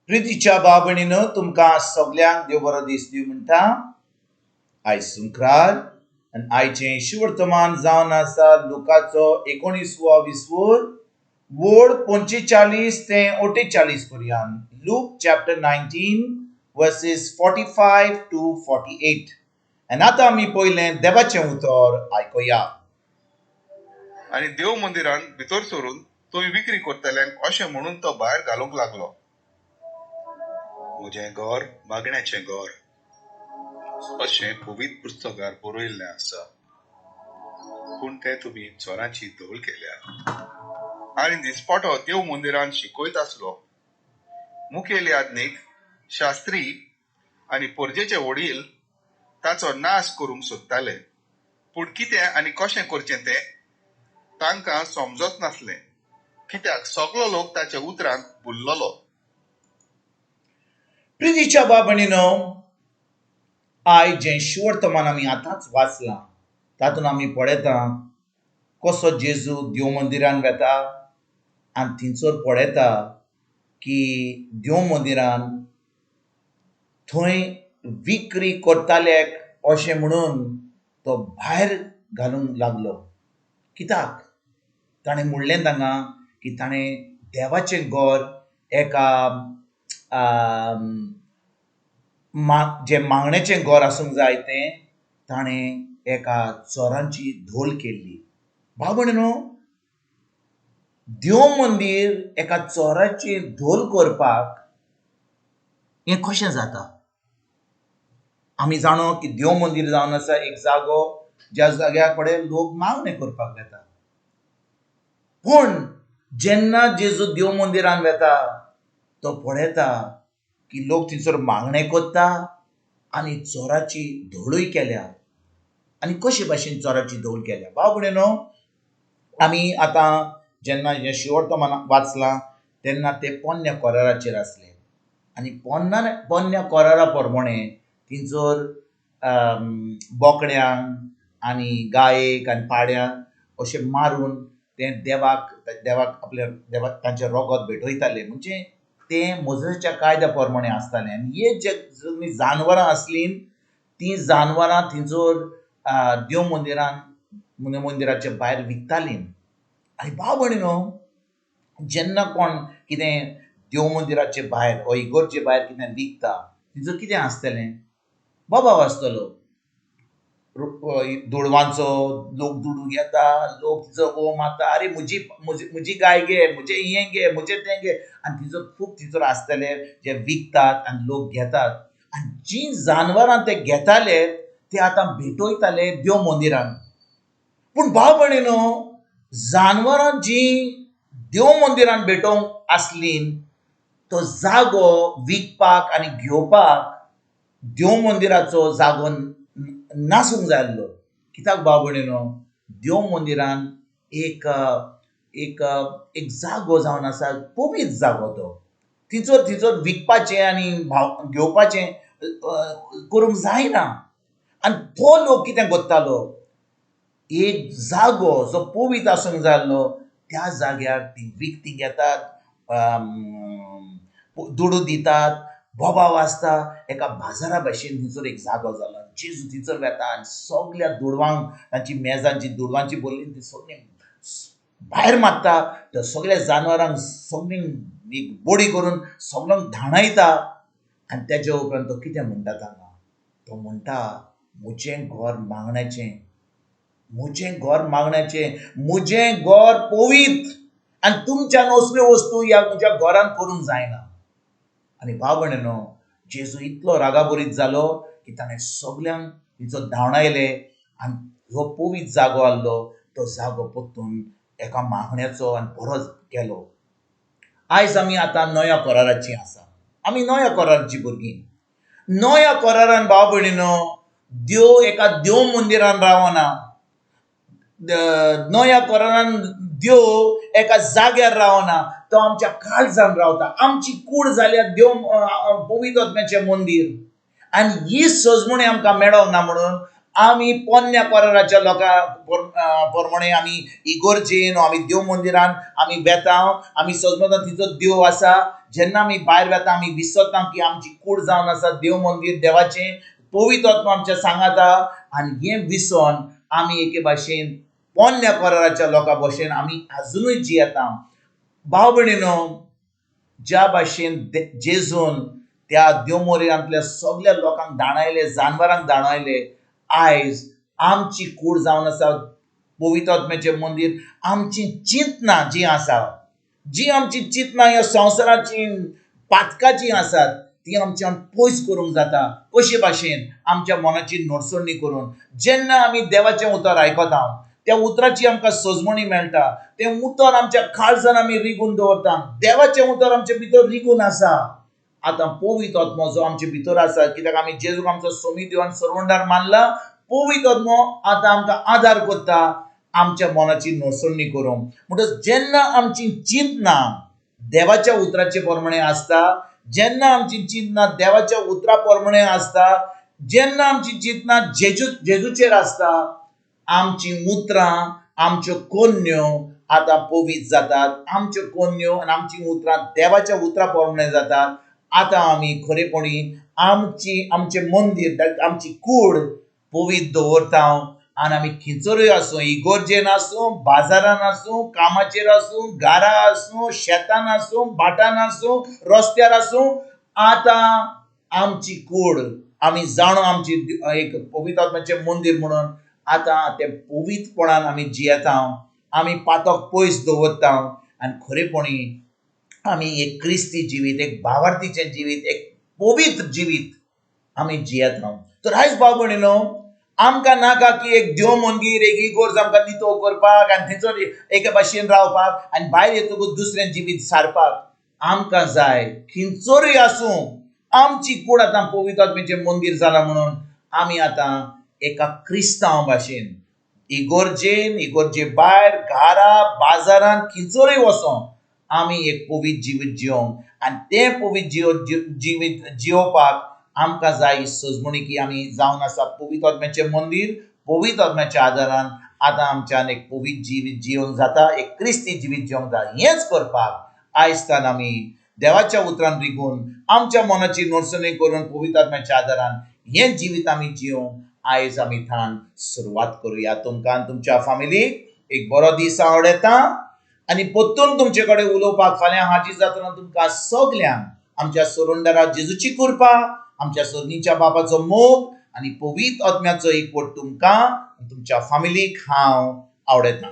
प्रितीच्या भाव-भयणीनो, तुमकां सगल्यांक देव बरो दीस दिवं म्हणटा. आयज सुंक्रार आनी आयचें शुवर्तमान जावन आसा लुकाचो एकोणिसवो विस्वूर, वोड 45 ते 48 पर्यंत. Luke chapter 19 verses 45 to 48. आनी आतां आमी पयलें देवाचें उतर आयकुया. आनी देव मंदिरांत भितर सरून थंय विक्री करतल्यांक अशें म्हणून तो भायर घालूंक लागलो, म्हजें घर मागण्याचें घर अशें पवित्र पुस्तकार बरयल्लें आसा, पूण तें तुमी चोरांची धोल केल्या. आनी दिसपटो देव मंदिरांत शिकयत आसलो. मुखेल याज्ञीक, शास्त्री आनी परजेचे वडील ताचो नाश करूंक सोदताले, पूण कितें आनी कशें करचें तें तांकां समजच नासलें, कित्याक सगलो लोक ताच्या उतरांत भुल्ललो. प्रितीच्या भाव-भयणीनो, आयज जें शुवर्तमान आमी आतांच वाचलां तातूंत आमी पळयता कसो जेजू देव मंदिरान वेता आनी थंयसर पळयता की देव मंदिरान थंय विक्री करताले अशें म्हणून तो भायर घालूंक लागलो. कित्याक ताणें म्हणलें तांकां की ताणें देवाचें घर एका जें मागण्याचें घर आसूंक जाय तें ताणें एका चोरांची धोल केल्ली. भाव भयणीनो, देव मंदीर एका चोराची धोल करपाक हें कशें जाता? आमी जाणो की देव मंदीर जावन आसा एक जागो ज्या जाग्या कडेन लोक मागणें करपाक वेता. पूण जेन्ना जेजू देव मंदिरान वेता तो पळयता की लोक थंयसर मागणें करता आनी चोराची धोलूय केल्या. आनी कशे भाशेन चोराची धोल केल्या? भाव भयणीनो, आमी आतां जेन्ना हें शिवर्तमान वाचलां तेन्ना ते पोन्न्या कोराराचेर आसले आनी पोन्न्या कोरारा प्रमाणे थंयसर बोकड्यांक आनी गायेक आनी पाड्यांक अशें मारून तें देवाक, देवाक आपल्या देवाक तांचें रोगत भेटयताले. म्हणजे तें मोजेच्या कायद्या प्रमाणे आसतालें. आनी हे जे सगळीं जानवरां आसलीं तीं जानवरां थंयसर देव मंदिरान मंदिराच्या भायर विकतालीं. आनी भाव भयणीनो, जेन्ना कोण कितें देव मंदिराचे भायर वा इगर्जे भायर कितें विकता थंयसर कितें आसतलें? बोबाव आसतलो. दुडवांचो लोक दुडू घेता, लोक थंयसर वो मारता, आरे म्हजी म्हजी गाय घे, म्हजें हें घे, म्हजें तें घे. आनी थंयसर खूब थंयसर आसतले जे विकतात आनी लोक घेतात. आनी जीं जानवरां ते घेताले ते आतां भेटयताले देव मंदिरान. पूण भाव भयणीनो, जानवरां जीं देव मंदिरान भेटोवंक आसलीं तो जागो विकपाक आनी घेवपाक देव मंदिराचो जागो नासूंक जाय आसलो. कित्याक भाव भयणीनो, देव मंदिरान एक एक एक जागो जावन आसा, पवित्र जागो तो. थंयसर थंयसर विकपाचें आनी भाव घेवपाचें करूंक जायना. आनी तो लोक कितें करतालो, एक जागो जो पवित्र आसूंक जाय आसलो त्या जाग्यार ती विकती घेतात, दुडू दितात, बोबाव आसता. एका बाजारा भाशेन थंयसर एक जागो जाला. जेजू थंयसर वेता आनी सगल्या दुडवांक तांची मेजांची दुडवांची भरली ती सगळीं भायर मारता. त्या सगल्या जानवरांक सगळीं एक बोडी करून सगळ्यांक धांवडायता. आनी तेज्या उपरांत तो कितें म्हणटा तांकां? तो म्हणटा, म्हजें घर मागण्याचें, म्हजें घर मागण्याचें, म्हजें घर पवित्र आनी तुमच्यान असल्यो वस्तू ह्या म्हज्या घरान करूंक जायना. आनी भाव भयणीनो, जेजू इतलो रागाबरीत जालो की ताणें सगल्यांक थंयसर धांवडायले आनी हो पवित्र जागो आसलो तो जागो परतून एका मागण्याचो आनी बरो केलो. आयज आमी आतां नव्या कोराराची आसा. आमी नव्या कोराराची भुरगीं. नव्या कोरारान भाव भयणीनो, देव एका देव मंदिरान रावना. नव्या कोरारान देव एका जाग्यार रावना, तो आमच्या काळजान रावता. आमची कूड जाल्या देव पवित्र आत्म्याचें मंदीर. आनी ही सजमणी आमकां मेळोंक ना म्हणून आमी पोन्न्या कराराच्या लोकां प्रमाणे आमी इगोर्जेन आमी देव मंदिरान आमी वेता, आमी सजमता तिचो देव आसा. जेन्ना आमी भायर वेता आमी विसरता की आमची कूड जावन आसा देव मंदीर, देवाचें पवित्र आत्मा आमच्या सांगाता. आनी हें विसोन आमी एके भाशेन पोन्न्या कराराच्या लोकां भशेन आमी आजुनूय जियेता. भाव भयणीनो, ज्या भाशेन जेजून त्या देवमोर्यांतल्या सगल्या लोकांक दाणायले, जानवरांक दाणायले, आयज आमची कूड जावन आसा पवित्र आत्म्याचें मंदीर. आमची चिंतनां जीं आसा, जी आमची चिंतनां ह्या संवसाराची पातकाची आसात, ती आमच्यान पयस करूंक जाता. कशे भाशेन? आमच्या मनाची नडसणी करून. जेन्ना आमी देवाचें उतर आयकता, त्या उतराची आमकां सजमणी मेळटा, तें उतर आमच्या काळजान आमी रिगून दवरता, देवाचें उतर आमचे भितर रिगून आसा. आतां पवित्र आत्मो जो आमचे भितर आसा, कित्याक आमी जेजूक आमचो सोमी देव आनी सरवंडार मानला, पवित्र आत्मो आतां आमकां आदार करता आमच्या मनाची नडसणी करूंक. म्हणटच जेन्ना आमची चिंतनां देवाच्या उतराचे प्रमाणे आसता, जेन्ना आमची चिंतनां देवाच्या उतरा प्रमाणे आसता, जेन्ना आमची चिंतनां जेजूचेर आसता, आमची उतरां, आमच्यो कोन्यो आतां पवित्र जातात. आमच्यो कोन्यो आनी आमची उतरां देवाच्या उतरा प्रमाणे जातात. आतां आमी खरेपणी आमची आमचें मंदीर, आमची कूड पवित्र दवरता. आनी आमी खंयसरूय आसूं, इगोर्जेन आसूं, बाजारान आसूं, कामाचेर आसूं, घरा आसूं, शेतान आसूं, भाटान आसूं, रस्त्यार आसूं, आतां आमची कूड आमी जाणो आमची एक पवित्र आत्म्याचें मंदीर म्हणून आतां तें पवित्रपणान आमी जियेता, आमी पातक पयस दवरता आनी खरेपणी आमी एक क्रिस्ती जिवीत, एक भावार्थीचें जिवीत, एक पवित्र जिवीत आमी जियेता. तर आयज भाव भयणीनो, आमकां नाका की एक देव मंदीर, एक इगोर्ज आमकां नितो करपाक आनी थंयसर एके भाशेन रावपाक आनी भायर येतकूच दुसरें जिवीत सारपाक. आमकां जाय खंयसरूय आसूं, आमची कूड आतां पवित्र आत्म्याचें मंदीर जालां म्हणून आमी आतां एका क्रिस्तांव भाशेन इगोर्जेन, इगोर्जे भायर, घरा, बाजारान खंयसरूय वचों आमी एक पवित्र जिवीत जियोंक. आनी तें पवित्र जिवीत जियोवपाक आमकां जाय सजमणी की आमी जावन आसा पवित्र आत्म्याचें मंदीर. पवित्र आत्म्याच्या आदारान आतां आमच्यान एक पवित्र जिवीत जियोवंक जाता, एक क्रिस्ती जिवीत जियोवंक जाता. हेंच करपाक आयज तान आमी देवाच्या उतरान रिगून आमच्या मनाची नडसणी करून पवित्र आत्म्याच्या आदारान हें जिवीत आमी जियोवंक आयज आमी थान सुरवात करुया. तुमकां आनी तुमच्या फामिलीक एक बरो दीस आवडटा आनी परतून तुमचे कडेन उलोवपाक फाल्यां हाजीर जातना तुमकां सगल्यांक आमच्या सोरंडरा जेजूची कृपा, आमच्या सोरणीच्या बाबाचो मोग आनी पवित्र आत्म्याचो एकवट तुमकां तुमच्या फामिलीक हांव आवडटा.